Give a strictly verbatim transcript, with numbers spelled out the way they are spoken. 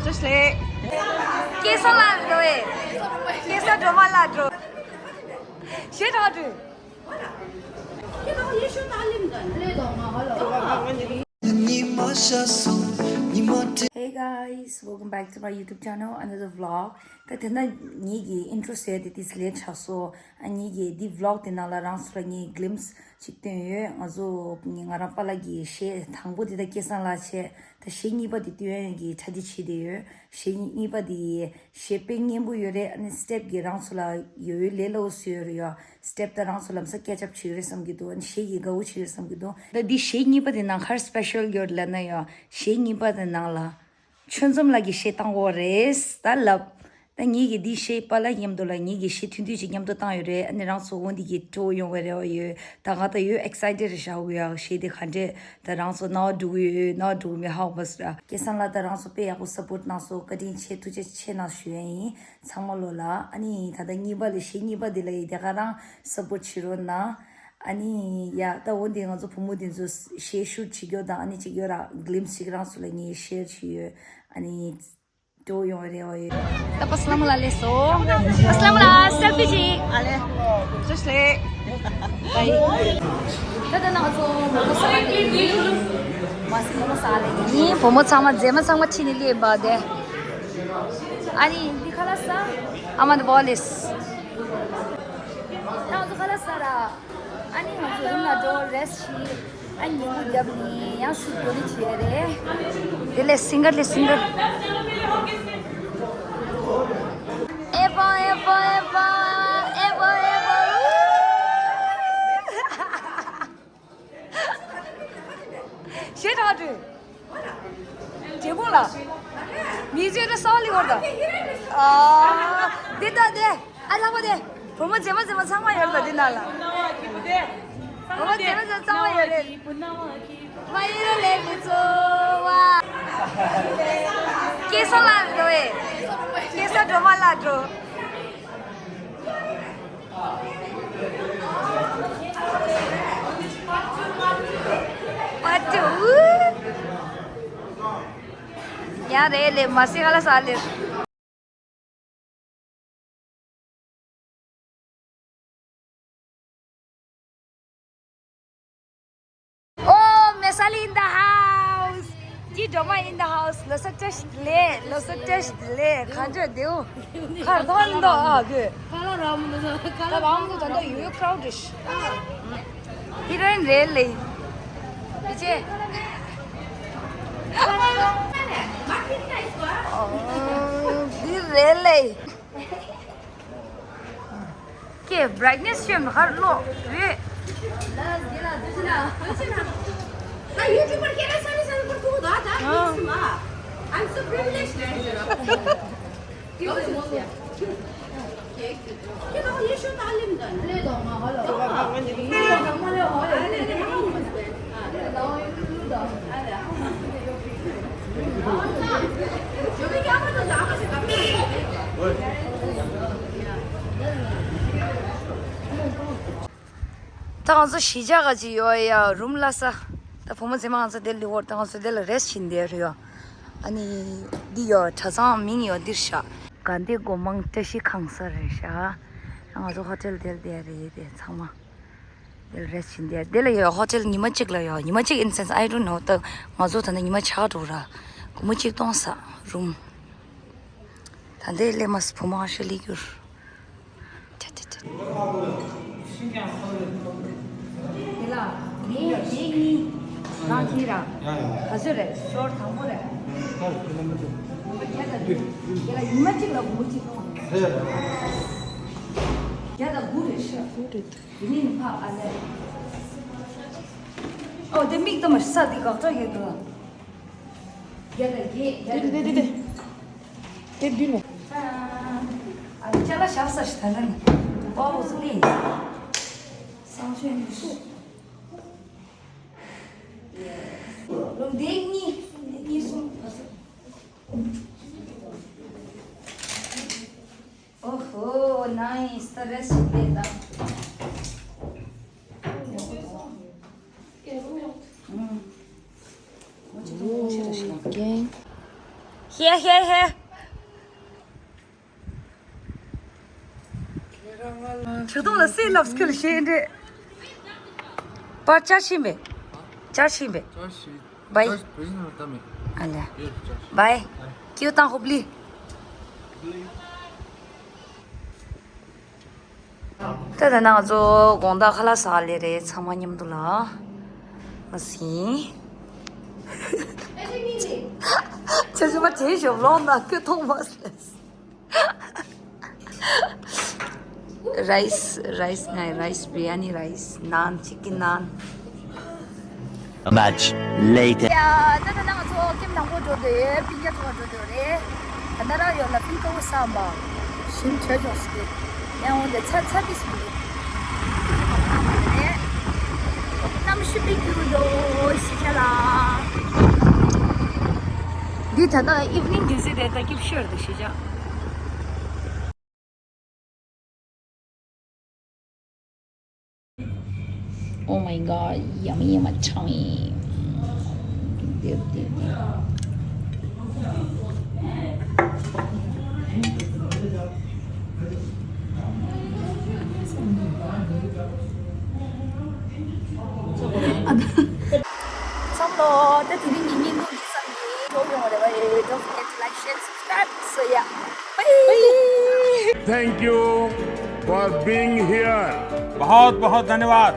ཅོ་ཤི་ལེ། སྐལ་བཟང་ལགས་འགྲོ་ཨེ། སྐལ་བཟང་སྒྲོལ་མ་ལགས་འགྲོ། ཞེ་དྲག་འགྲོ། Hey guys, welcome back to my YouTube channel, another vlog. ད་དེ་ན་ངེད་ཀྱི་ཨིན་ཊྲོ་ཟེར་དེ་ཏིས་ལེ་ཆགས་སོ། ཨ་ངེད་ཀྱི་འདི་ཝི་ལོག་དེ་ནང་ལ་རང་ཚོ་ལ་ངས་གི་ལིམ་སི་ཅིག་སྟོན་ཡོད། ང་ཚོ་ང་རང་པཱ་ལགས་ཀྱི་གཞས་དང་པོ་དེ་ད་སྐལ་བཟང་ལགས་བྱས། ད་གཞས་གཉིས་པ་དེ་སྟོན་ཡོད་ཀྱི་གྲ་སྒྲིག་བྱས་བསྡད་ཡོད། གཞས་གཉིས་པ་དེ་གཞས་དཔེ་སྙན་པོ་ཡོད་རེད། ཨ་ནི་སི་ཊེབ་ཀྱི་རང་ཚོ་ལ་ཡོད་ཡོད་ལས་སླ་བོ་བཟོས་ཡོད་རེད་ཡ། སི་ཊེབ་ད་རང་ཚོ་ལམ་སང་ཀེ་ཆ་ཨབ་བྱེད་ཀྱི་རེད་བསམ་གྱི་འདུག་ཨ་ནི་གཞས་ཀྱི་དགའ་བོ་བྱེད་ཀྱི་རེད་བསམ་གྱི་འདུག་ད་འདི་གཞས་གཉིས་པ་དེ་ནང་ག་རེ་སི་པེ་ཤལ་ཡོད་ལབ་ན་ཡ། གཞས་གཉིས་པ་དེ་ནང་ལ་ཆོས་འཛོམས་ལགས་ཀྱི་གཞས་བཏང་དགོས་རེད་ད་ལབ། ད་ངེད་ཀྱི་འདི་གཞས་པཱ་ལགས་མཉམ་དུ་ལ་ངེད་ཀྱི་གཞས་ཐུང་ཐུང་ཅིག་མཉམ་དུ་བཏང་ཡོད་རེད། ཨ་ནི་རང་ཚོ་འོ་འདི་གི་སྤྲོ་ཡོང་བའི་རེ་བ་ཡོད། ད་ང་ད་ཡོད་ཨེག་སའི་ཊེཌ་རེད་ཤག་ཡ། གཞས་དེ་ག་འདྲས་ད་རང་ཚོ་རྣ་བ་འགྲོ་གི་ཡོད་རྣ་བ་འགྲོ་གི་མེད་ཧ་གོ་མ་སོང་ར། སྐལ་བཟང་ལགས་ད་རང་ཚོ་དཔེ་ཡག་པོ་སབ་པོརཊ་གནང་སོང་། བཀའ་དྲིན་ཆེ་ཐུགས་རྗེ་ཆེ་གནང་ཞུ་ཡ་ཡིན་ཚང་མ་ལོ་ལ། ཨ་ནི་ད་ལྟ་གཉིས་པ་ལ་གཞས་གཉིས་པ་དེ་ལ་ཡི་དེ་ག་རང་སབ་པོརཊ་བྱེད་རོགས་གནང་། ཨ་ནི་ཡ་ད་འོ་འདི་ང་ཚོ་བུ་མོ་དེ་ཚོ་གཞས་ཤུཊ་བྱེད་རྒྱུ་དང་ཨ་ནི་གཅིག་ཡོད་ར་གི་ལིམ་སི་ཅིག་རང་ཚོ་ལ་ངས་ཤེར་བྱེད་ཡོད། ཨ་ནི་སྤྲོ་ཡོང་རེ་བ་ཡོད། ད་པ་སི་ལ་མུ་ལ་ལེ་སོ། པ་སི་ལ་མུ་ལ་སེལ་ཕི་ཅིག་ཨ་ལེ། ཅོ་ཤི་ལེ། ད་ད་ན་ང་ཚོ་མོ་མོ་ས་ལ་ལེ་ཡིན། མ་སི་མོ་མོ་ས་ལ་ལེ་ཡིན། བུ་མོ་ཚང་མ་མཛེས་མ་ཚང་མ་ཕྱི་ནས་སླེབས་པ་དེ། ཨ་ནི་འདི་ཁ་ལག་ཟ། ཨ་མ་འདི་བོ་ལེས། ད་ང་ཚོ་ཁ་ལག་ཟ་ར། ཨ་ནི་ང་ཚོ་རུམ་ལ་འགྲོ་རེ་སི་ཊི་བྱེད། ཨ་ནི་ཉིན་གུང་རྒྱབ་ནས་ཡང་ཤུགས་རྒྱག་རེས་བྱེད་རེད། དེ་ལས་སིང་གར་ལས་སིང་གར། ཨེ་པོ་ཨེ་པོ་ཨེ་པོ་ཨེ་པོ་ཨེ་པོ། ཞེ་དྲག་འགྲོ། དྲེད་མོང་ལ། མི་ཚོས་ད་སའོ་ལི་ཝར་ད། ཨ། འདི་ད་དེ། ཨ་ལྷག་པ་དེ། བུ་མོ་མཛེས་མ་མཛེས་མ་ཚང་མ་ཡོད་ལ་འདི་ནང་ལ། བུ་མོ་མཛེས་མ་མཛེས་མ་ཚང་མ་ཡོད་རེད། མ་ཡི་ར་ལེ་མི་ཚོ་བ། སྐལ་བཟང་ལགས་འགྲོ་ཨེ། སྐལ་བཟང་སྒྲོལ་མ་ལགས་འགྲོ། པ་ཏུ། ཡ་རེད་ལེ་མ་སི་ཧ་ལ་ས་ལེ། Oh, Mesali in the house. Ji Doma in the house. Lo so test le, lo so test le. Khanjo deu. Kar don do a ge. Kala ram do, kala ram do, do you crowdish. Heroine really. Ije. Oh, really. ཀྱེ་བྷ་རའི་ཊི་ནེ་སི་ཤོད་མི་ཁར་ལོ་རེད། ད་ང་ཚོ་གཞིས་ཆགས་ག་ཅིག་ཡོད་ཡ་རུམ་ལ་ས། ད་བུ་མོ་མཛེས་མ་ང་ཚོ་དེ་ལི་ཝར་ད་ང་ཚོ་དེ་ལ་རེ་སི་ཊི་བྱེད་འདི་རེད་ཡ། ཨ་ནི་འདི་ཡོད་གྲྭ་ཚང་མིང་ཡོད་འདིར་ཤག་དགའ་ལྡན་སྒོ་མང་བཀྲ་ཤིས་ཁང་གསར་རེད་ཤག་ང་ཚོ་ཧོ་ཊེལ་དེར་བསྡད་རེད་དེ་ཚང་མ། དེ་ལ་རེ་སི་ཊི་བྱེད་འདི་དེ་ལ་ཡོད་ཧོ་ཊེལ་ཉི་མ་གཅིག་ལ་ཡོད་ཉི་མ་གཅིག་in sense I don't know ད་ང་ཚོ་ད་ནི་ཉི་མ་ཆག་འགྲོ་ར་སྒོར་མོ་གཅིག་སྟོང་ས་རུམ། ད་ལྟའི་སླེབས་མ་སི་བུ་མོ་ཨ་ཤ་ལི་གྱུར། ཏེ་ཏེ་ཏེ། དེ་ལ་ངའི་ངའི་གཉིས་རང་གིས་ར་ག་ཚོད་རེད་ཞོར་དང་པོ་རེད། བརྒྱ་དང་བདུན། དེ་ལ་ཉི་མ་གཅིག་ལ་སྒོར་མོ་གཅིག་སྟོང་། བརྒྱ་དང་དགུ་རེད་ཤག་དེ་ནས་ནི་ཕ་ཨ་ལས། ཨོ་དེ་མིག་ཏུ་མ་ས་དེ་དགག་བྱ་ཡོད་དོ། བརྒྱ་དང་བརྒྱད། བརྒྱ་དང་བདུན། དེ་བདུན་ནས། ཨ་ཅ་ལག་བཞག་ས་ཞིག་ད་ལ་ནི། པ་འོ་ཚོ་ནི། སང་ཆོས་ནི་སུ། ལུང་བསྟན་གཉིས། གཉིས་གསུམ། ཨོ་ཧོ། ནའིས། ད་རེ་སི་ཊི་བྱེད་ད། ཨུམ། ཨོ་ཀེ། ཧེ་ཧེ་ཧེ། ཁྱོད་ཐོག་ལ་སེ་ལབ་སྐུལ་ཤེས་འདྲེ། པར་ཅར་ཤིང་བེ། ཅར་ཤིང་བེ། ཅར་ཤིང་། བའི། ཅར་བེ་ཤིང་ལ་བཏང་མེད། ཨ་ལེ། ཡེ་ཅར་ཤིང་། བའི། ཨ། ཀྱུ་ཏང་ཧོབ་ལི། ད་ད་ནང་ང་ཚོ་དགོང་དག་ཁ་ལག་ཟ་ལེ་རེད། ཚང་མ་མཉམ་དུ་ལ། ང་སིན། ཆེ་ཆུང་མ་བྱེད་ཞོག་ལོང་ན་ཁྱོད་ཐོག་མ་སླེབས། རའིས། རའིས་ང་རའིས། བི་རི་ཡ་ནི་རའིས། ནཱན། ཅི་ཀིན་ནཱན། Much later. ཡ། ད་ད་ང་ཚོ་ཀེམ་ནང་པོ་འགྲོ་འདོད་ཡོད། སྤུན་ཀྱག་ཚོ་འགྲོ་འདོད་རེད། ད་ད་ར་ཡོད་ལ་ཕིང་ཀ་བོ་སམ་པ་ཞིམ་བྱོས་ཆོག་སི་ཏེ། ཡང་འོན་ཏེ་ཚ་ཚ་ཏིས་མི་འདུག་གནམ་ཤི་པི་ཀྱུ་འདུག་ཤི་ཤ་ལ། འདི་ད་ལྟ་ཨིབ་ནིང་དུས་ཚོད་རེད། ད་སྐྱིད་ཤོར་འདུག་ཤི་ཤ། Oh my god, yummy, yummy, tummy. བསམ་བློ་ད་དེ་རིང་གི་བརྙན་ཐུང་འདི་ཙམ་གྱིས་གྲོགས་ཡོང་བ་རེད་བ། ཨེ། Don't forget to like, share, subscribe. So yeah, bye. Thank you for being here. बहुत बहुत धन्यवाद।